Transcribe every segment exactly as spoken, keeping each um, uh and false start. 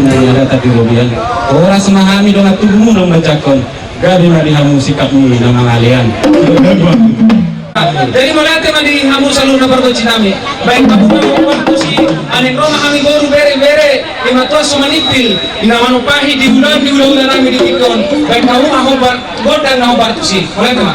Nang ada tapi gobian. Horas ma hami dongan tubumu na manjangkon. Gabe ma di hamu sikapmu na mangalean. Jadi mauliate ma di hamu saluhutna pargonsi nami. Baen hamu ma hombar tusi, alai ro ma hami boru, bere, bere, i ma tuan so manimpil, i na manumpahi di ulaon, di ulaon nami di tingki on. Baen hamu ma hombar gondang na hombar tusi. Mauliate ma.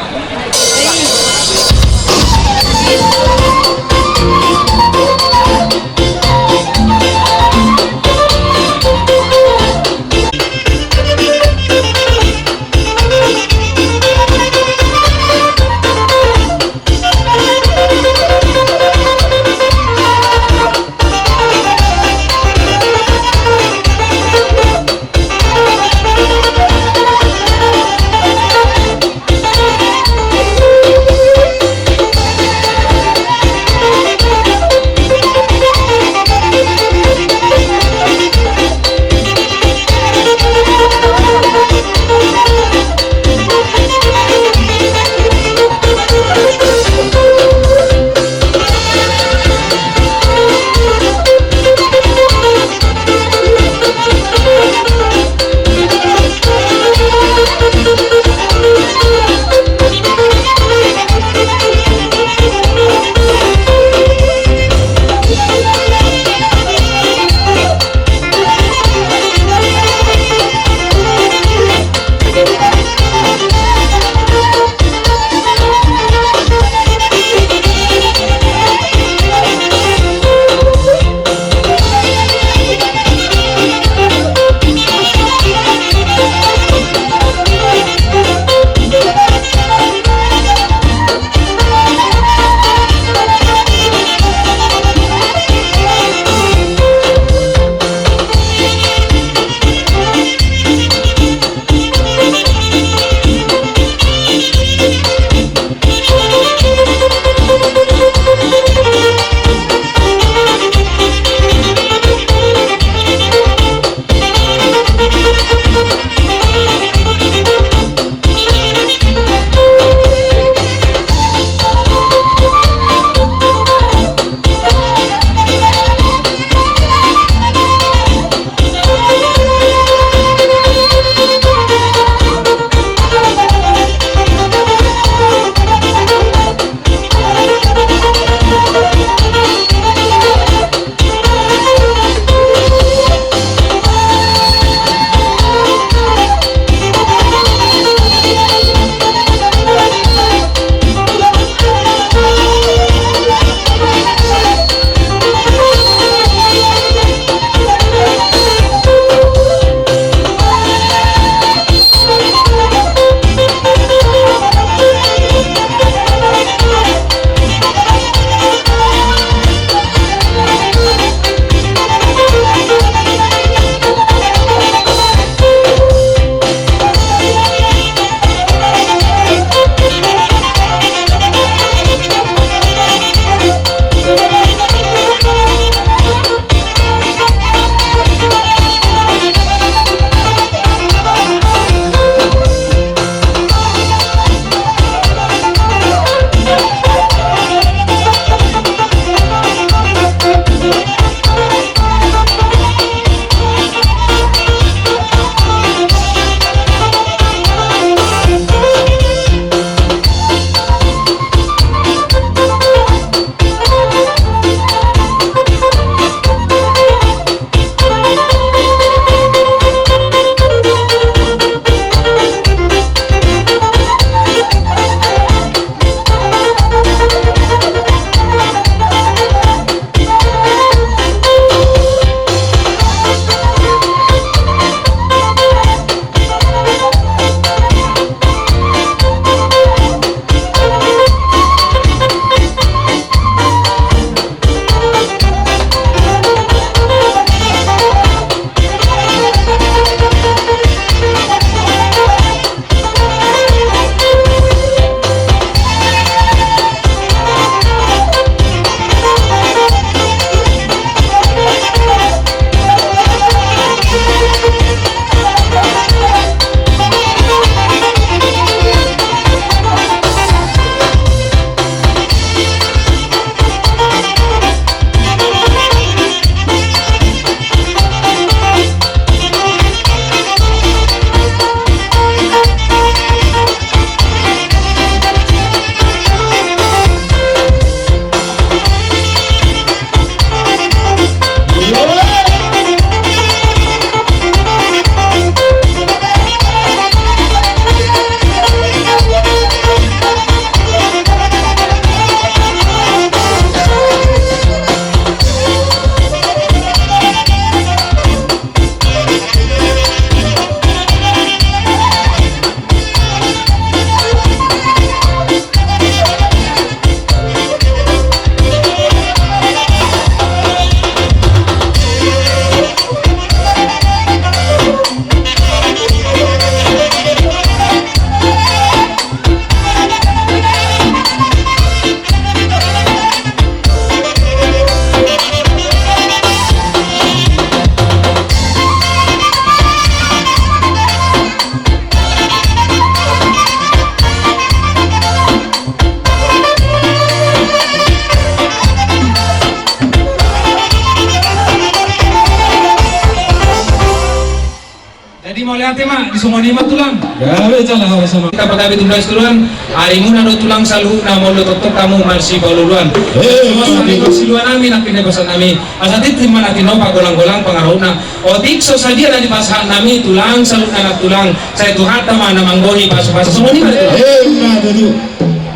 Tema di songon i ma tulang. Gabe jala hawa sama. Hita pagabe tulang situlang. Arimuna do tulang saluhutna molo tongtong hamu marsipaolooloan. Eh, songon i ma tulang. Siluanami nangkin basannami. Asa tintin ma nangkin pagolanggolang pangarahutna. Otik so sadia na dipasahatnami tulang saluhutna nang tulang. Sai Tuhanta ma na manggohi pasupasu songon i ma tulang. Eh, ma tutu.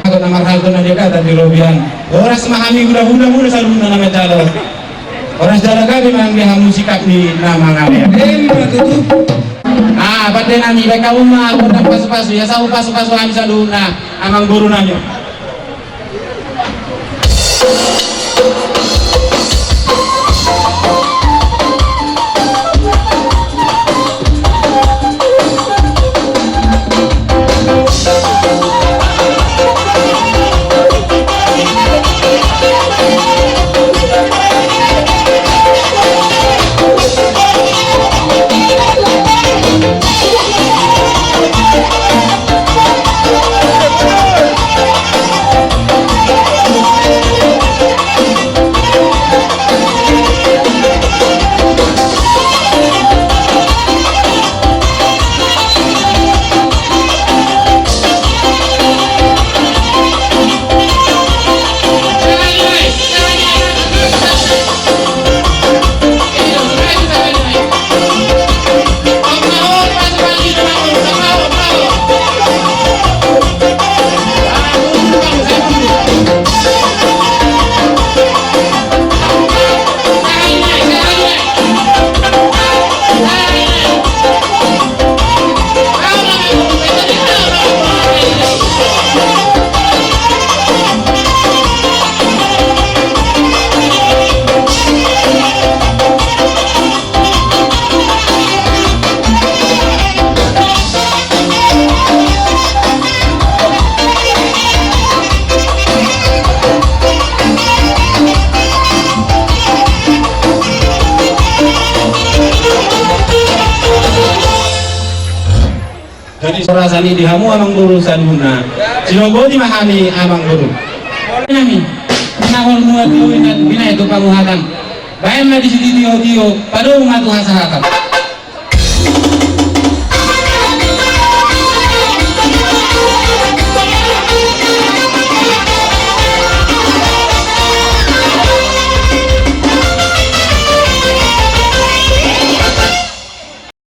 Anggo na marhalto na dia kata di robian. Horas ma hami hulahula muna saluhutna na manjalo. Horas jala gabe ma anggi hamu sikap ni na mangalean. Ima tutu. Ah, pande nami, baen hamu ma gondang pasupasu, ia sahu pasupasu hami saluhutna amangborunami. Jadi, so ra sani di hamu amangboru saluhutna. Silomboti ma hami amangboru. Nami, na hol muat tu ina, binahen tu panguhatan. Baen ma disi tio-tio, padomu ma tu hasahatan.